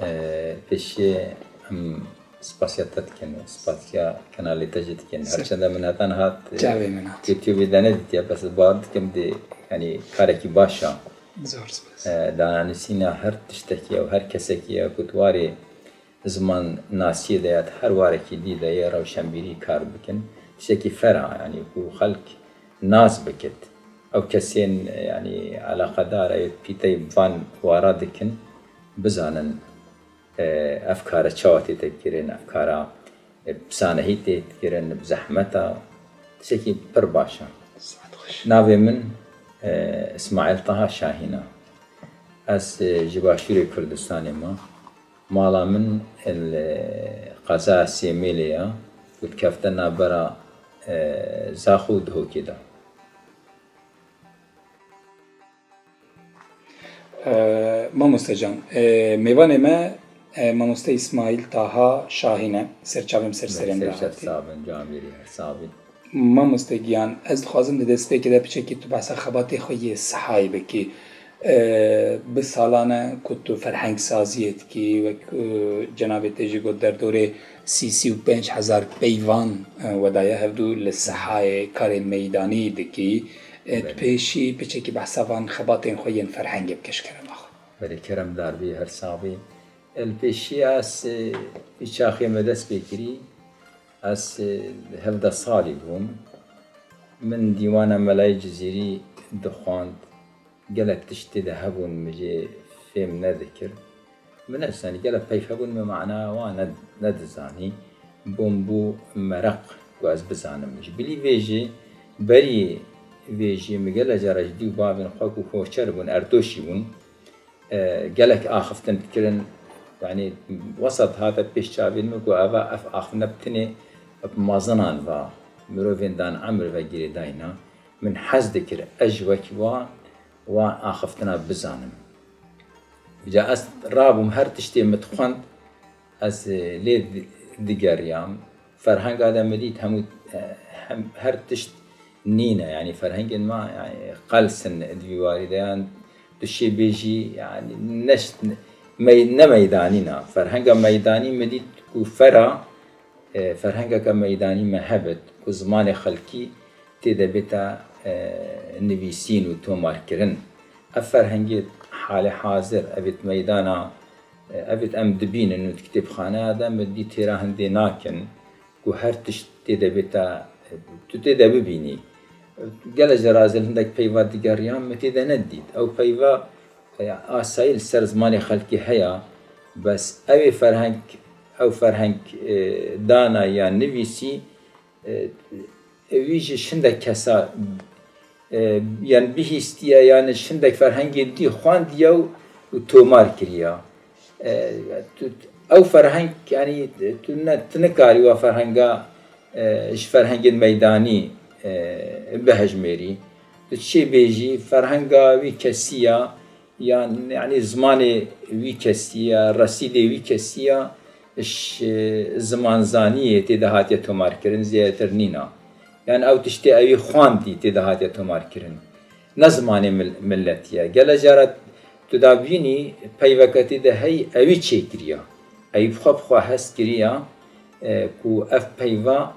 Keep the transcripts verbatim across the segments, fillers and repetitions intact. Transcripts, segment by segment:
Ee, pêşiyê em spasiya te dikin, spasiya kanalê te jî dikin. Ser- Her çende min heta niha, e, Çavê min hat. YouTubeê de nedîtiye, bes ez bawer dikim dê, yanî karekî baş e. Zor spas. E, dananîsîna her tiştekî ye û her kesekî ye ku di warê ziman nasiyê de ya di her warekî dî de yê rewşenbîrî kar bikin. Tiştekî fera, yanî ku xelk nas bikit. Ew kesên, e, yanî eleqedar e, pîtey van wara dikin, bizanin, e, ev kare çawa tête kirin, ev kara, e, bi sanehî tê kirin, bi zehmet e. Tiştekî pir baş e. Navê min, e, Îsmaîl Taha Şahîn e. Ez, e, ji Başûrê Kurdistanê me. Mala min li qezaya Sêmêlê ye û dikefte navbera, e, Zaxo û Dihokê de. Ee, Mamoste can, e, mêvanê me, e, Mamoste Îsmaîl Taha Şahîn e, serçavê min ser serê min de Ser hatî. Sabin, camêrî her sabin. Mamoste giyan, ez dixwazim di destpêkê de piçekî tu behsa xebatê xwe yê sihayê bikî. E, bi salan e ku tu ferheng saziyê dikî, wek, e, cenabê te jî got derdorê sî, sî û pênc hezar peyvan, e, wedaye hevdû li sihayê karê meydanî dikî. E, Belê. Pêşî piçekî behsa van xebatên xwe yên ferhengê bike ji kerema xwe. Belê, keremdar bî, her sax bî. Li pêşî ez, e, vî çaxê me dest pê kirî, ez, e, hevdeh salî bûm. Min dîwana Melayê Cizîrî dixwand. Gelek tişt tê de hebûn, min jê fêm nedikir. Min nezanî, gelek peyv hebûn, min mana wan ne-, nedizanî. Bûm bû mereq ku ez bizanim. Ji bilî vê jî, berî vê jî min gelek cara ji dî û bavên xwe ku koçer bûn, erdoşî bûn, e, gelek axiftin dikirin. Yanî wesa dihate pêş çavên min ku eva ev axiftina bi tinê bi mezinan ve, mirovên dan emir ve girêdayî ne. Min hez dikir ez jî wekî wan, wan axiftina bizanim. Îca ez rabûm, her tiştê min dixwend, ez, e, lê di-, digeriyam. Ferhenga de min dît hemû, e, hem, her tişt nîne, yanî ferhengên me, yanî qels in di vî warî de, yan tu şê bêjî, yanî neş-, mey-, ne meydanî ne. Ferhenga meydanî min dît ku fera, e, ferhengeke meydanî me hebit, ku zimanê xelkî tê de bête, e, nivîsîn û tomarkirin. Ev ferhengê halê hazir, evê di meydana, e, evê em dibînin û di kitêbxaneya de min dît têra hindê nakin, ku her tişt tê de bête, e, tu tê de bibînî. Gelek cara ez li hindek peyva digeriyan, min tê de nedît. Ew peyva, e, asayî li ser zimanê xelkê heye, bes ew ê ferheng, ew ferheng, e, dana ya nivîsî, e, wî ji hindek kesa, e, yan bihîstiye, yan ji hindek ferhengê dî xwendiye û, û tomar kiriye. E, tu, ew ferheng, yanî tu ne, tu nikarî wa ferhenga, e, ji ferhengên meydanî, e, bihejmêrî. Tu çê bêjî, ferhenga wî kesî ya, yan, yanî zimanê wî kesî ya, resîdê wî kesî ya, ji zimanzaniyê tê de hatiye tomarkirin, zêdetir nîna. Yan ew tiştê ewî xwendî tê de hatiye tomarkirin. Ne zimanê mil-, miletî ye. Gelek cara tu da bînî peyveke tê de hey ewî çêkiriya. Ewî bi xwe bi xwe hest kiriya, e, ku ev peyva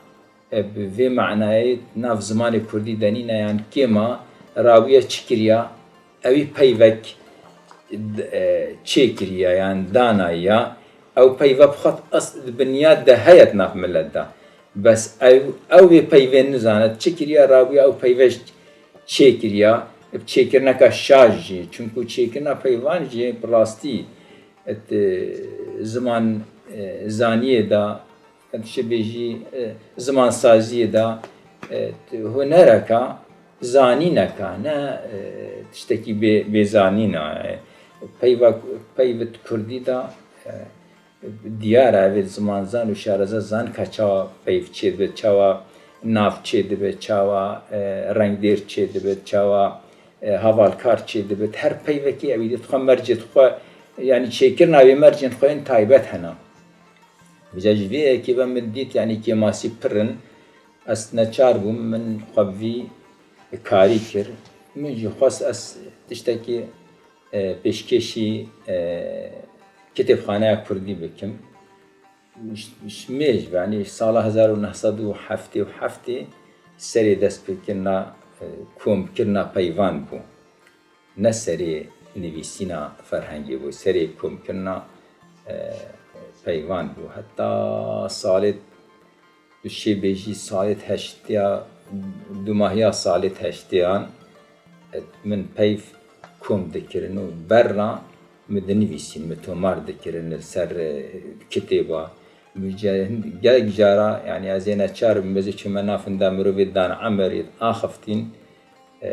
e, bi vê manayê nav zimanê kurdî de nîne, yan kêma rawiye çi kiriya, ewî peyvek, e, çêkiriya yan danayiya, ew peyve bi xwe eslî di binyat de heye di nav milet de. Bes ew, ew vê peyvê nizane çi kiriya, rawiye ew peyve çêkiriya, bi çêkirineka şaş jî. Çunku çêkirina peyvan jî bi rastî, e, ziman, e, zaniyê de, em dişê bêjî, e, zimansaziyê de, e, hunereka, zanîneka, ne, e, tiştekî bê, bêzanîn e. Peyva, peyvit kurdî de, e, diyar e, evê zimanzan û şareza zanika çawa peyv çêdibe, çawa nav çêdibe, çawa, e, rengdêr çêdibe, çawa, e, hevalkar çêdibe. Her peyvekî ewî dixwe mercê xwe, yanî çêkirina wê mercên xwe yên taybet hene. Vêca ji vê yekê ve min dît, yanî kêmasî pir in. Ez neçar bûm, min xwe bi vî karî kir. Min jî xwest ez tiştekî, e, pêşkêşî, e, kitêbxaneya kurdî bikim. Ji, ji mêj, yanî sala hezar û neh sed û heftê û heftê serê destpêkirina, e, komkirina peyvan bû. Ne serê nivîsîna ferhengê bû, serê komkirina, e, peyvan bû. Heta salê, tu şê bêjî salê heştêya, dumahiya salê heştêyan, e, min peyv kom dikirin û berra min dinivîsîn, min tomar dikirin li ser, e, kitêba. Min ce-, gelek cara, yanî ez ê neçar bim, ez ê çûme nav hinda mirovê dan emerê axiftin, e,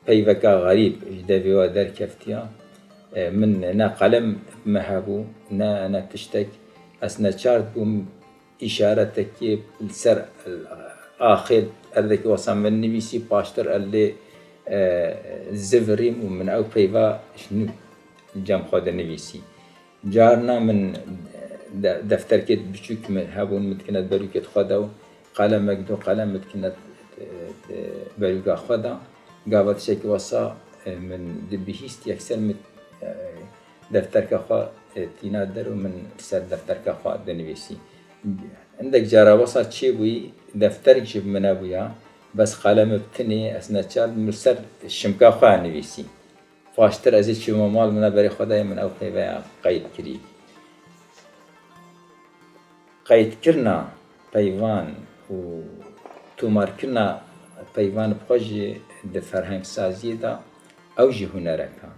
peyveka xerîb ji devê we derkeftiya. E, min ne qelem me hebû, ne, ne tiştek. Ez neçar dibûm îşaretekê li ser axê erdekî wesa min nivîsî, paştir ez lê, e, zivirîm û min ew peyva ji nû cem xwe de nivîsî. Carna min de-, defterkê biçûk min hebûn, min dikine berûkê xwe de û qelemek, du qelem min dikine, e, e, berûka xwe de. Gava tiştekî wesa, e, min dibihîst, yekser min, e, defterka xwe, e, tîna der û min ser defterka xwe dinivîsî. Hindek cara wesa çêbûyî, defterek jî bi min nebûya, bes qelem bi tinê, ez neçar min ser şimka xwe nivîsî. Paştir ez ê çûme mal, min berê xwe dayê, min ew peyveya qeyd kirî. Qeydkirina peyvan û tomarkirina peyvan bi xwe jî di ferhengsaziyê de ew jî hunerek e.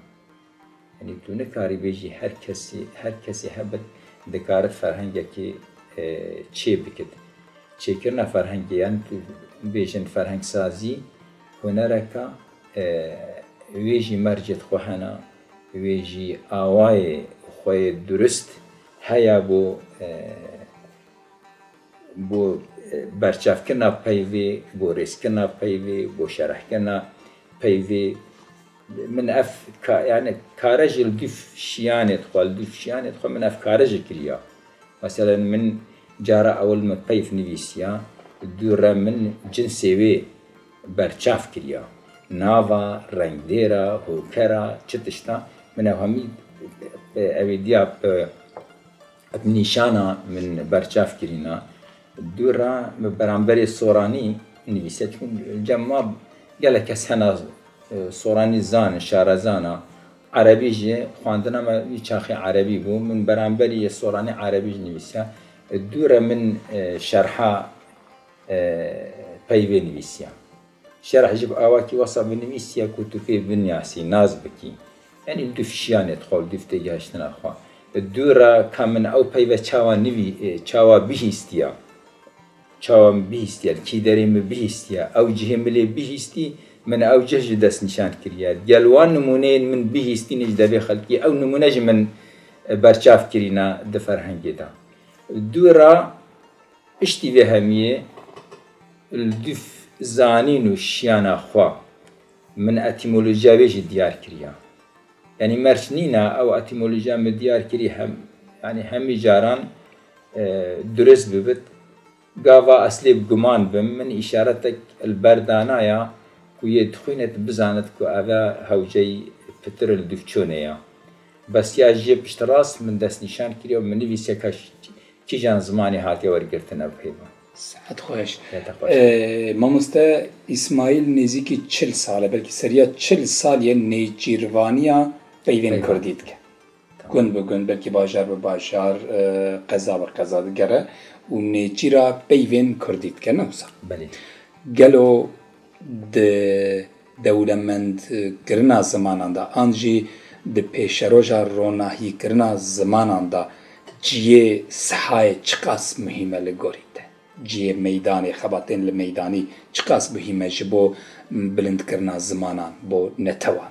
Yanî tu nikarî bêjî her kesî, her kesî hebit, dikarit ferhengekî, e, çê bikit. Çêkirina ferhengê, yanî tu bêjin ferhengsazî hunereka, e, wê jî mercê xwe hene, wê jî awayê xwe yê durist heye bo, e, bo, e, berçavkirina peyvê, bo rêzkirina peyvê, bo şerehkirina peyvê. Min ev ka-, yani kare jî li dûv şiyanê xwe, li dûv şiyanê xwe min ev kare jî kiriya. Meselen min cara ewil min peyv nivîsiya, dû re min cinsê wê berçav kiriya. Nava, rengdêra, hokera, çi tişta, min ev hemî, e, ew ê diya, e, bi nîşana min berçav kirîna. Dû re min beramberê soranî nivîse, çimkû cem ma gelek kes hena, e, soranî zanin, şarezana. Erebî jî xwendina me wî çaxê erebî bû. Min beramberî yê soranî erebî jî nivîsiya. Dû re min, e, şerha, e, peyvê nivîsiya. Şerh jî bi awakî wesa binivîsiya ku tu pê binyasî, nas bikî. Yanî li dûv şiyanê xwe, li dûv têgihiştina xwe. Dû re ka min ew peyve çawa nivî-, e, çawa bihîstiya. Çawa min bihîstiye, li kî derê min bihîstiye, ew cihê min lê bihîstî, min ew cih jî destnîşan kiriye. Gel wan nimûneyên min bihîstîn ji devê xelkî, ew nimûne jî min, e, berçav kirîne di ferhengê de. Dû re piştî vê hemiyê li dûv zanîn û şiyana xwe min etîmolojiya wê jî diyar kiriye. Yanî merc nîne ew etîmolojiya min diyar kirî hem, yanî hemî caran, e, durist bibit. Gava ez lê bi guman bim, min îşaretek li ber danaya ku yê dixwînit bizanit ku eve hewceyî pitir li dûvçûnê ya. Bes ya jê piştrast min destnîşan kiriye û min nivîsiye ka kîjan zimanê hatiye wergirtin ev peyva. Saet xweş. Saete xweş. Ee, mamoste Îsmaîl nêzîkî çil sal e, belkî seriya çil sal ye nêçîrvaniya peyvên Peyvan. Kurdî dike. Tamam. Gund bi gund, belkî bajar bi bajar, e, qeza bi qeza digere û nêçîra peyvên Kurdî dike, ne wisa? Belê. Gelo di dewlemendkirina zimanan de an jî di pêşeroja ronahîkirina zimanan de cihê sihayê çiqas muhîm e li gorî te? Cihê meydanê, xebatên li meydanî çiqas muhîm e ji bo bilindkirina zimanan, bo netewan?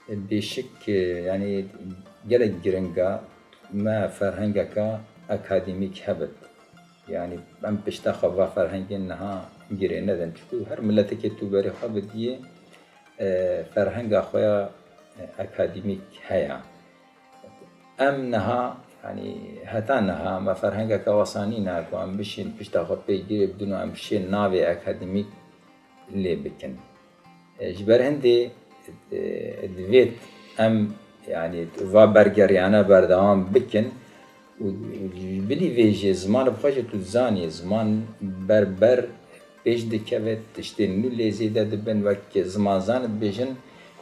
Bêşik, e, yanî gelek giring e me ferhengeke akademîk hebit. Yanî em pişta xwe va ferhengên niha girê nedin. Çikû her miletekê tu berê xwe bidiyê, e, ferhenga xwe ya, e, akademîk heye. Em niha, yanî heta niha me ferhengeke wesa nîne ku em bişên pişta xwe pê girê bidin û em şên navê akademîk lê bikin. E, ji ber hindê, e, divêt em yanî va bergeriyane berdewam bikin û bilî vê jî ziman bi xwe jî tu dizanî, ziman ber ber pêş dikeve, tiştên nû lê zêde dibin, wek zimanzan dibêjin,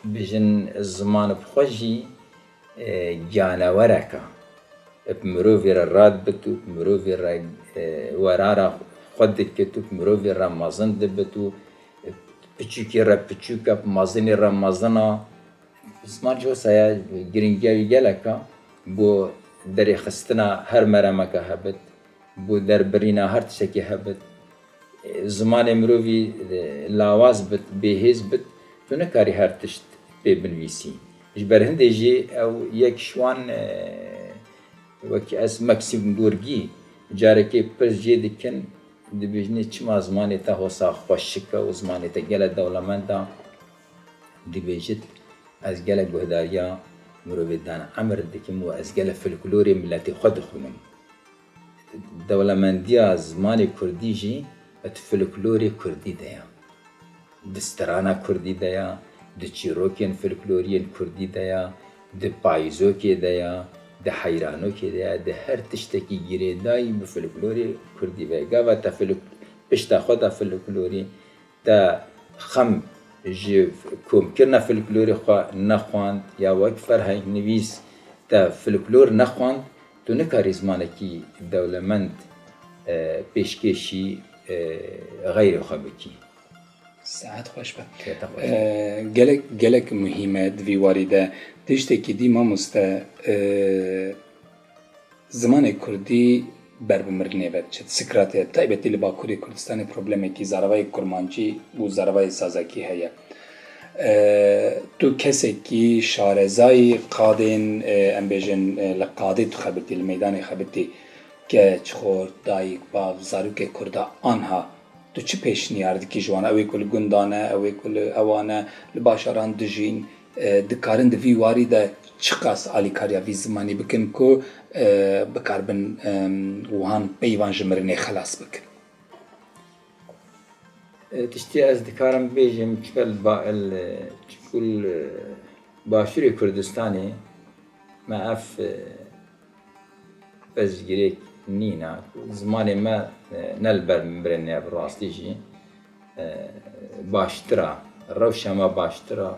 dibêjin ziman bi xwe jî, e, giyanewerek e. Bi mirovê re rad bit û bi mirovê re, e, werara xwe dikit û bi mirovê re mezin dibit û piçûkê re piçûk e, bi mezinê re mezin e. Ziman ji wisa ye, girîngiya wî gelek e, bo derêxistina her meremeke hebit, bo derbirîna her tiştekê hebit. Zimanê mirovî, e, lawaz bit, bêhêz bit, tu nikarî her tişt pê binivîsî. Ji ber hindê jî ew yek ji wan, e, wekî ez Maxim Gorkî carekê pirs jê dikin, dibêjinê çima zimanê te hosa xweşik e û zimanê te gelek dewlemend e? Dibêjit, ez gelek guhdariya mirovê dane emir dikim û ez gelek folklorê miletê xwe dixwînim. Dewlemendiya zimanê kurdî jî di folklorê kurdî de ye. Di strana kurdî de ye, di çîrokên folkloriyên kurdî de ye, di payîzokê de ye, di heyranokê de ye, di her tiştekî girêdayî bi folklorê kurdî ve ye. Gava te folk-, pişta xwe da folklorî, te xem ji komkirina folklorê xwe nexwend ya wek ferhengnivîs te folklor nexwend, tu nikarî zimanekî dewlemend, e, pêşkêşî, e, xeyrê xwe bikî. Saet xweş be. Saeta xweş. E, gelek, gelek muhîm e di vî warî de. Tiştekî dî mamoste, e, Zimanê kurdî ber bi mirinê ve diçe. Sikratê, bi taybetî li Bakurê Kurdistanê problemekî zaravayê kurmancî û zaravayê zazakî heye. E, tu kesekî şarezayî qadên, e, em bêjin, e, li qadê tu xebitî, li meydanê xebitî, keç, xort, dayik, bav, zarokê kurda anha tu çi pêşniyar dikî ji wan? Ew ê ku li gundan e, ew ê ku li ewan e, li bajaran dijîn, e, dikarin di vî warî de çiqas alîkariya vî zimanî bikin ku, e, bikaribin, em, wihan peyvan ji mirinê xelas bikin? E, tiştê ez dikarim bêjim, çiqel ba-, el, çiqul, e, Başûrê Kurdistanê me ev, e, pirsgirêk nîne. Zimanê me, e, ne li ber mirinê ye, bi rastî jî, e, baştir e, rewşa me baştir e.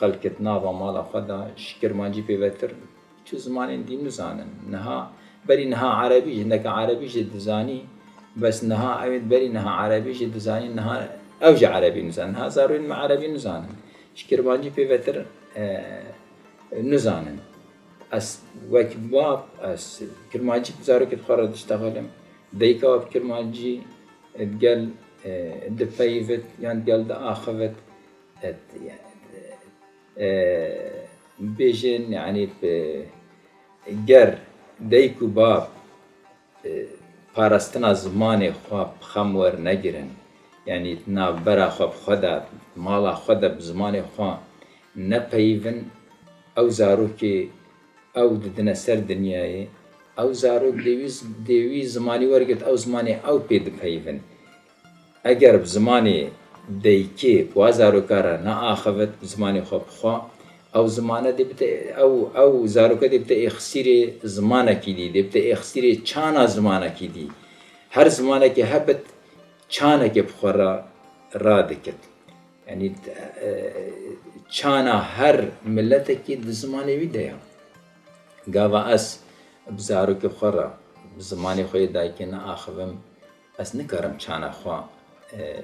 Xelk di nava mala xwe de ji kirmancî pêvetir tu zimanên dî nizanin. Niha, berî niha erebî jî, hindeke erebî jî dizanî, bes niha ew ê berî niha erebî jî dizanî, niha ew jî erebî nizanin. Niha zarokên me erebî nizanin. Ji kirmancî pêvetir, e, nizanin. Ez wek bab, ez kirmancî bi zarokê xwe re diştexelim. Dayika we bi kirmancî, e, digel, e, dipeyivit yan digel diaxivit. E, e, bêjin, yanî, bi, ger dayik û bab e, parastina zimanê xwe bi xem wernegirin, yanî di navbera xwe bi xwe de, mala xwe de bi zimanê xwe nepeyivin, ew zarokê ew didine ser dinyayê, ew zarok dê wî, dê wî zimanî wergirt, ew zimanê ew pê dipeyivin. Eger bi zimanê dayikê wa zaroka re neaxivit, bi zimanê xwe bi xwe, ew zimane dê bite, ew, ew zaroke dê bite êxsîrê zimanekî dî, dê bite êxsîrê çana zimanekî dî. Her zimanekê hebit, çanekê bi xwe re radikit. Yanî, e, çana her miletekî di zimanê wî de ye. Gava ez bi zarokê xwe re, bi zimanê xwe yê dayikê neaxivim, ez nikarim çana xwe, e,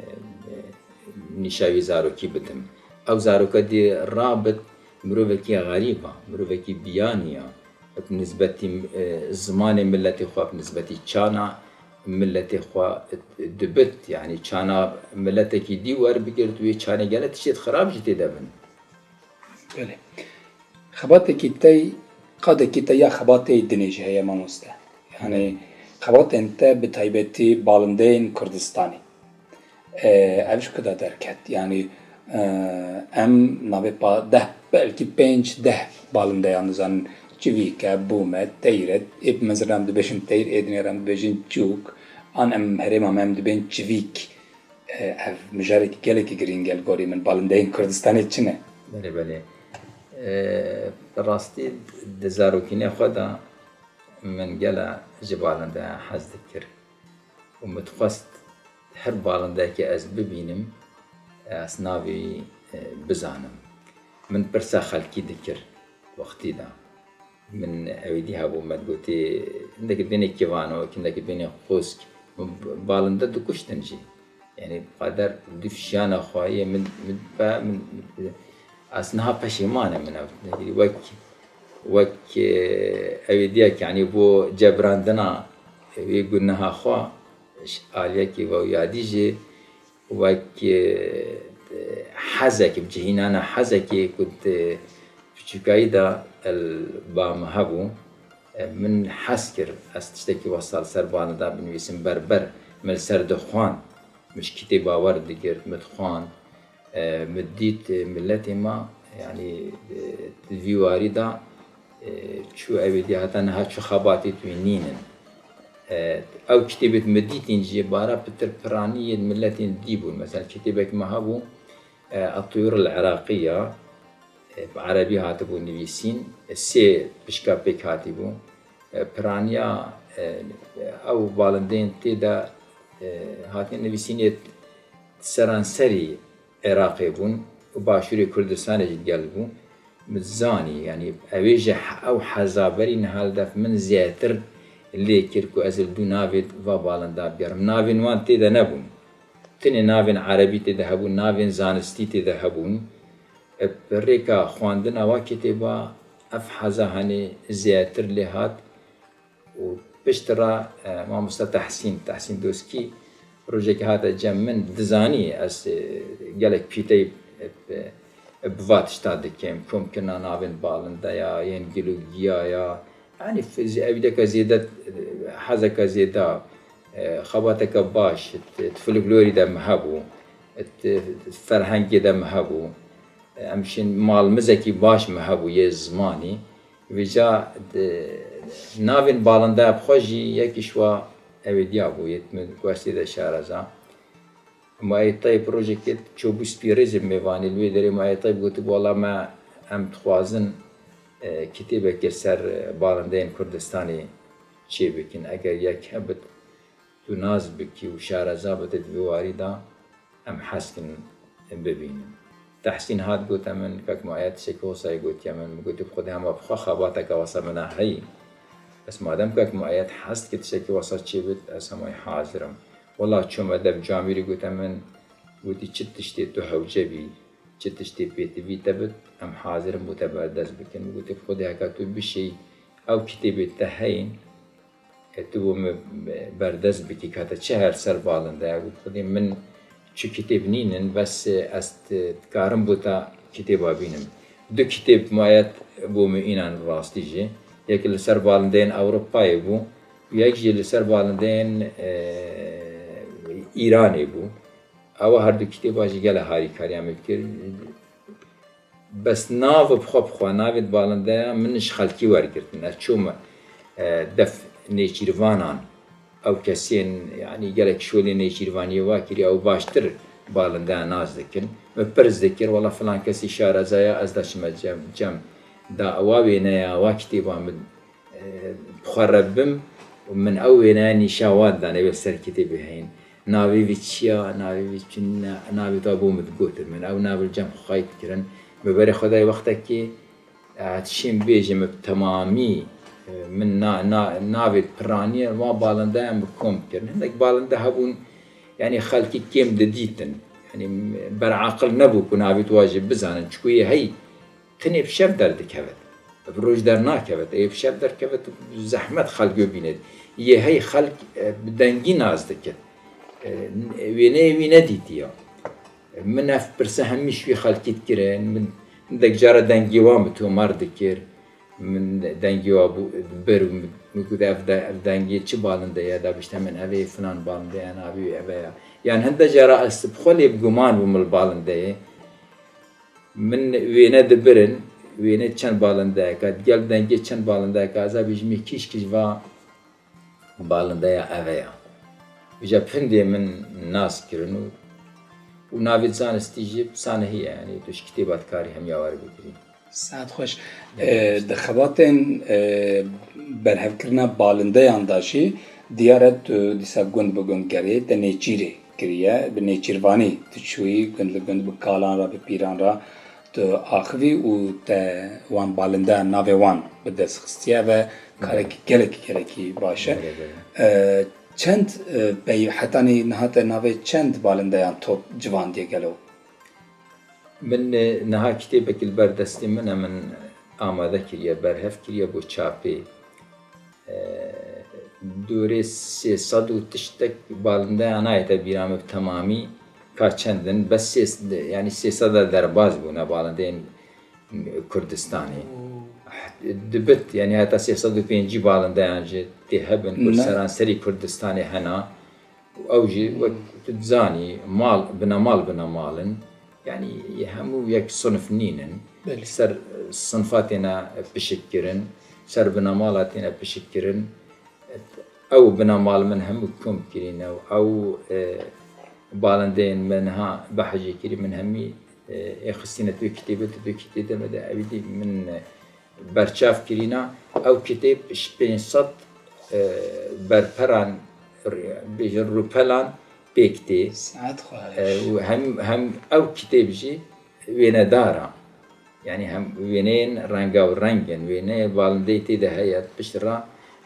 nîşa wî zarokî bidim. Ew zaroke dê rabit mirovekî xerîb e, mirovekî biyanî ye. Bi nisbetî, e, zimanê miletê xwe, bi nisbetî çana miletê xwe dibit, yanî çana miletekî dî werbigirt, wê çanê gelek tiştê xirab jî tê de bin. Belê. Xebatekî te, qadekî te ya xebatê dinê jî heye mamoste. Yanî xebatên te bi taybetî balindeyên Kurdistanê. E, ev ji ku de derket? Yanî, e, em navê pa-, deh, belkî pênc, deh balindeyan dizanin. Çivîk e, bûm e, teyr e. Ê bi mezin re em dibêjin teyr, ê dinê re em dibêjin çûk. An em herêma me em dibên çivîk. E, ev mijarek gelekî girîng e li gorî min. Balindeyên Kurdistanê çi ne? Belê, belê. Bi rastî di zarokînê xwe de min gela ji balindeyan hez dikir û min dixwest her balindeyekê ez bibînim, ez navê wî bizanim. Min pirsa xelkî dikir wextî de. Min ewêdî hebû, me digotê, hindekî bênê kîvano, hindekî bênê xûsk, balinde dikuştin jî. Yanî qeder dûv şiyana xwe yê min, min, min, ez niha peşîman im min ev. Wek, wek, e, ewêdiyek, yanî bo cebrandina wê guneha xwe, ji aliyekî ve û ya dî jî wek, e, hezek, bi cihînana hezekê ku di piçûkayî de li ba min hebû, e, min hez kir ez tiştekî wesa li ser balinda binivîsim. Berber min li ser dixwand, min ji kitêba werdigirt, min dixwand. E, min dît, e, miletê me, yanî, e, di vî warî de, e, çû ewêdî heta niha çi xebatê tu nînin. E, ew kitêbêt min dîtîn jî bara pitir piranî yên miletên dî bûn. Mesela kitêbek me hebû, e, Etûyur el Iraqî ya, e, bi erebî hatibû nivîsîn, e, sê pişka pêk hatîbû. E, piraniya, e, ew balindeyên tê de, e, hatine nivîsîn yê seranserî Iraqê bûn û başûrê Kurdistanê jî digel bû. Min zanî, yanî ew ê ji he-, ew heza berî niha li def min zêdetir lê kir ku ez li dû navê va balinda bigerim. Navên wan tê de nebûn. Tenê navên erebî tê de hebûn, navên zanistî tê de hebûn. Bi rêka xwendina wa kitêba ev heza henê zêdetir lê hat. Û piştre, e, mamoste Tehsîn, Tehsîn Doskî rojekê hate cem min, dizanî ez, e, gelek pîtey, e, bi, bi va tişta dikim, komkirina navên balindeya, yên gil û giya ya. Yanî f-, zê-, ewîdeke zêde, e, hezeke zêde, e, xebateke baş, di, di folklorî de min hebû, di, di ferhengê de min hebû. Em şin malmizekî baş min hebû yê zimanî. Vêca di navên balindeya bi xwe jî yekî ji wa ewêdiya bû, yê min guestê de şareza. Muayê Tayîb rojekê çûbû spî rêzê mêvanê li wê derê Muayê Tayîb gotibû, wela me em dixwazin, e, kitêbekê ser, e, balindeyên Kurdistanê çêbikin. Eger yek hebit, tu nas bikî û şareza bidî di vî warî de, em hez dikin bibînin. Tehsîn hat gote min, kak Muayed tiştekî wisa yê gotiye min, min gotî, bi Xwedê hema bi xwe xebateke wisa min a heyî. Bes madem kak Muayed hez dike tiştekî wisa çêbit, ez hema hazir im. Wela çûme dev camêrî gote min, gotî, çi tiştê tu hewce bî, çi tiştê pêtivî te bit, em hazir in bo te berdest bikin. Min gotî, bi Xwedê heke tu bişêyî, ew kitêbê te heyîn, e, tu bo min berdest bikî, ka te çi her ser balindeya, got, Xwedê min çi kitêb nînin, bes, e, ez t-, dikarim bo te kitêba bînim. Du kitêb Muayed bo min înan rastî jî. Yek li ser balindeyên Ewropayê bû, yek jî li ser balindeyên, e, Îranê bû. Ewa her du kitêba jî gele harîkariya min kir. Bes nav bi xwe bi xwe, navê balindeya min ji xelkî wergirtin. Ez çûm, e, def nêçîrvanan, ew kesên, yanî gelek şolê nêçîrvaniyê wa kiriye, ew baştir balindeya nas dikin. Min pirs dikir, wela filan kesî şareza ya, ez de çime cem, cem da ewa wêneya wa kitêba min, e, bi xwe re bim û min ew wêneya nîşa wan dane, wê ser kitêbê heyîn. Navê vî çi ya, navê vî çi ne, navê te bo min digotin. Min ew nav li cem xwe xayî dikirin. Min berê xwe dayê wextekê, e, dişên bêjim bi temamî, e, min na, na, navê piraniye wan balindeyan bi kom kirin. Hindek balinde hebûn, yanî xelkî kêm didîtin. Yanî beraqil nebû ku navê te wa jî bizanin. Çikû yê heyî, tenê bi şev derdikevit. Bi roj dernakevit. Ê bi şev derkevit, zehmet xelk wê bînêt. Yê hey xelk, e, bi dengî nas dikit. E, wêneyê wî nedîtiya. Min ev pirse hemî ji wî xelkî dikirin. Min hindek cara dengê wan bi tomar dikir. Min dengê wa bû, dibir û min, min got, ev de, ev dengê çi balinde ye? Da bişte min, ev ê filan balinde ye, navê wî ev e ya. Yan hinde cara ez bi xwe lê bi guman bûm li balindeyê. Min wêne dibirin, wêne çend balindeyeka, digel dengê çend balindeyeka, ez a bêjimê kîş kîş va balindeya eve ya. Vêca pindê min nas kirin û, û navê zanistî jî bi sanehî ye, yanî tu ji kitêba dikarî hemiya were bigirî. Saet xweş. E, di xebatên, e, berhevkirina balindeyan de jî diyar e tu dîsa gund bi gund gerê te nêçîrê kiriye, bi nêçîrvanî tu çûyî gund li gund bi kalan re, bi pîran re tu axivî û te wan balindeyan navê wan bi dest xistiye. Ev e karekî gelekî, gelekî baş e. Belê, belê. E, çend, e, pey-, hetanî niha te navê çend balindeyan top civandiye gelo? Min, e, niha kitêbek li ber destê min e, min amade kiriye, berhev kiriye bo çapê. E, dûrê sê sed û tiştek balindeya nayête bîra min bi temamî ka çend in, bes sê, yanî sê sed e derbas bûne balindeyên Kurdistanê. Dibit, yanî heta sê sed û pêncî balindeyan jî tê hebin ku Ne. seranserî Kurdistanê hena. Ew jî wek tu dizanî, mal, binemal binemal in. Yanî hemû yek sinif nînin. Belê. Ser sinfa têne pişik kirin, ser binemala têne pişik kirin. Ew binemal min hemû kom kirîne û ew, e, balindeyên me niha behecê kirî min hemî, e, ê xistîne tu kitêbê, tu, tu kitêbê de me de ewî dî min, e, berçav kirîna. Ew kitêb ji pênc sed, e, berperan, bêjin rûpelan pêk tê. Saet xweş. E, û hem, hem ew kitêb jî wênedar a. Yanî hem wêneyên rengaw reng in, wêneyê balindeyê tê de heye, pişt re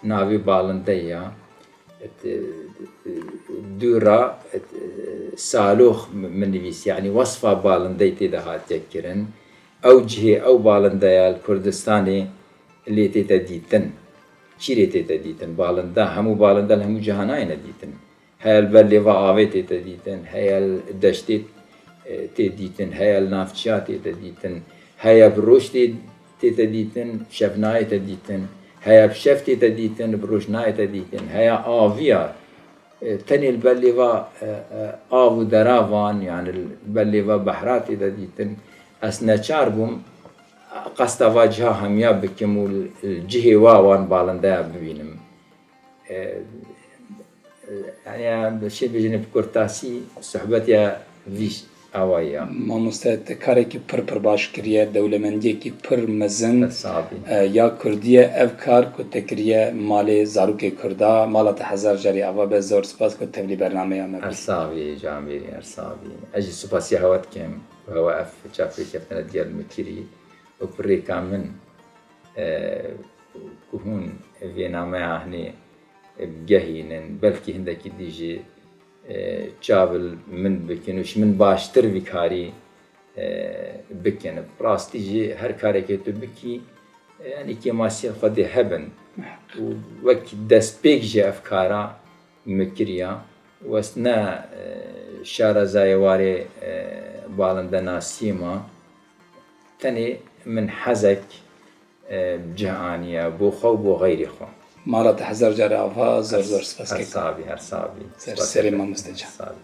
navê balindeyê ya. Et, e, dû re, et, e, salox min nivîs, yanî wesfa balindeyê tê de hatiye kirin. Ew cihê, ew balindeya li Kurdistanê lê tête dîtin. Çî lê tête dîtin? Balinde, hemû balinde li hemû ciha nayêne dîtin. Heya li ber lêva avê tête dîtin, heya li deştê, e, tê dîtin, heya li navçiya tête dîtin, heya bi roj tê, tête dîtin, şevnayê te dîtin, heya bi şev tête dîtin, bi roj nayête dîtin, heya aviya, e, tenê li ber lêva, e, e, av û deravan, yani li ber lêva behra tête dîtin. Ez neçar bûm qesta va ciha hemiya bikim û li, li cihê wa wan balindeya bibînim. E, e, yani, ya, şê bêjin bi kurtasî, sohbetiya vî awayî ya. Mamoste, te karekî pir pir baş kiriye, dewlemendiyekî pir mezin, Ersabî. E, ya kurdî ye. Ev kar ku te kiriye malê zarokê kurda, mala te hezar carî ava be, zor spas ku tevlî bernameya me bî. Ersabî, camêrî, ersabî. Ez jî supasiya hewa dikim, hewa ev çapekeftine diyar min kirî û pirêka min, e, ku hûn vê nameya hinê bigehînin, belkî hindekî dî jî, e, çav li min bikin û ji min baştir vî karî, e, bikin. Bi rastî jî her karekê tu bikî, e, yanî kêmasiyên xwe dê hebin. Û wek destpêk jî ev kara min kiriya. West ne, e, şarezayê warê, e, balindenasî ma. Tenê min hezek, e, bi cih aniye bo xwe û bo xeyrê xwe. Mala te hezar care ava, zor zor spas kek. Her sabî, her sabî. Ser serê mamoste can. Her sabî.